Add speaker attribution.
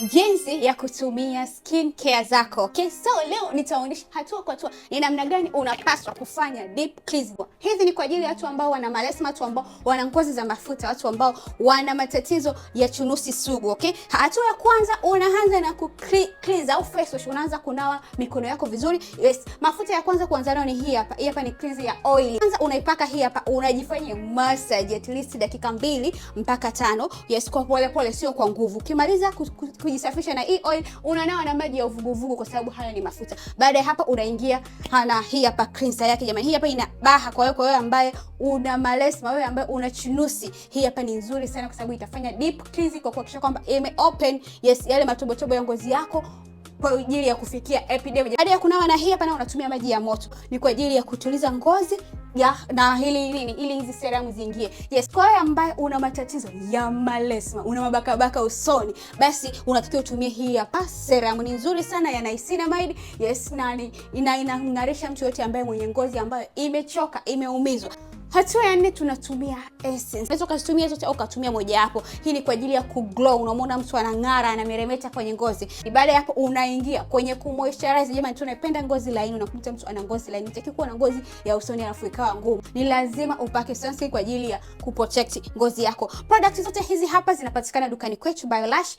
Speaker 1: Jinsi ya kutumia skin care zako. Okay, so leo nitaonyesha hatua kwa hatua ni namna gani unapaswa kufanya deep cleansing. Hizi ni kwa ajili ya watu ambao wana melasma, watu ambao wana ngozi za mafuta, watu ambao wana matatizo ya chunusi sugu. Okay, hatua ya kwanza unaanza na ku cleanse au face wash, unaanza kunawa mikono yako vizuri. Yes, mafuta ya kwanza kuanza nayo ni hii hapa. Hii hapa ni cleanser ya oil. Kwanza unaipaka hii hapa, unajifanyia massage at least dakika 2 mpaka 5. Yes, kwa pole pole, sio kwa nguvu. Ukimaliza kujisafisha na hii oil, unanawa na maji ya uvuguvugu kwa sababu haya ni mafuta. Baada ya hapo unaingia na hii hapa cleanser yake jamani. Hii hapa ina baha, kwa hiyo kwa wewe ambaye una melasma, wewe ambaye una chunusi, hii hapa ni nzuri sana kwa sababu itafanya deep cleansing kwa kuhakikisha kwamba ime open, yes, yale matobotobo ya ngozi yako kwa ajili ya kufikia epidermis. Baada ya kunawa na hii hapa, na unatumia maji ya moto, ni kwa ajili ya kutuliza ngozi ya na hili nini, ili hizi serum ziingie. Yes, kwa wewe ambaye una matatizo ya melasma, una mabakabaka usoni, basi unatakiwa utumie hii hapa serum. Ni nzuri sana ya niacinamide. Yes, na inang'arisha mtu yote ambaye mwenye ngozi ambayo imechoka, imeumizwa. Hatua ya nne tunatumia essence. Unaweza ukazitumia zote au ukatumia moja wapo. Hii ni kwa ajili ya kuglow. Unamwona mtu anang'ara, anameremeta kwenye ngozi. Baada ya hapo unaingia kwenye kumoisturize. Jamani, tunapenda ngozi laini. Unakuta mtu ana ngozi laini, hutaki kuwa na ngozi ya usoni alafu ikawa ngumu. Ni lazima upake sunscreen kwa ajili ya kuprotect ngozi yako. Products zote hizi hapa zinapatikana dukani kwetu Biolash.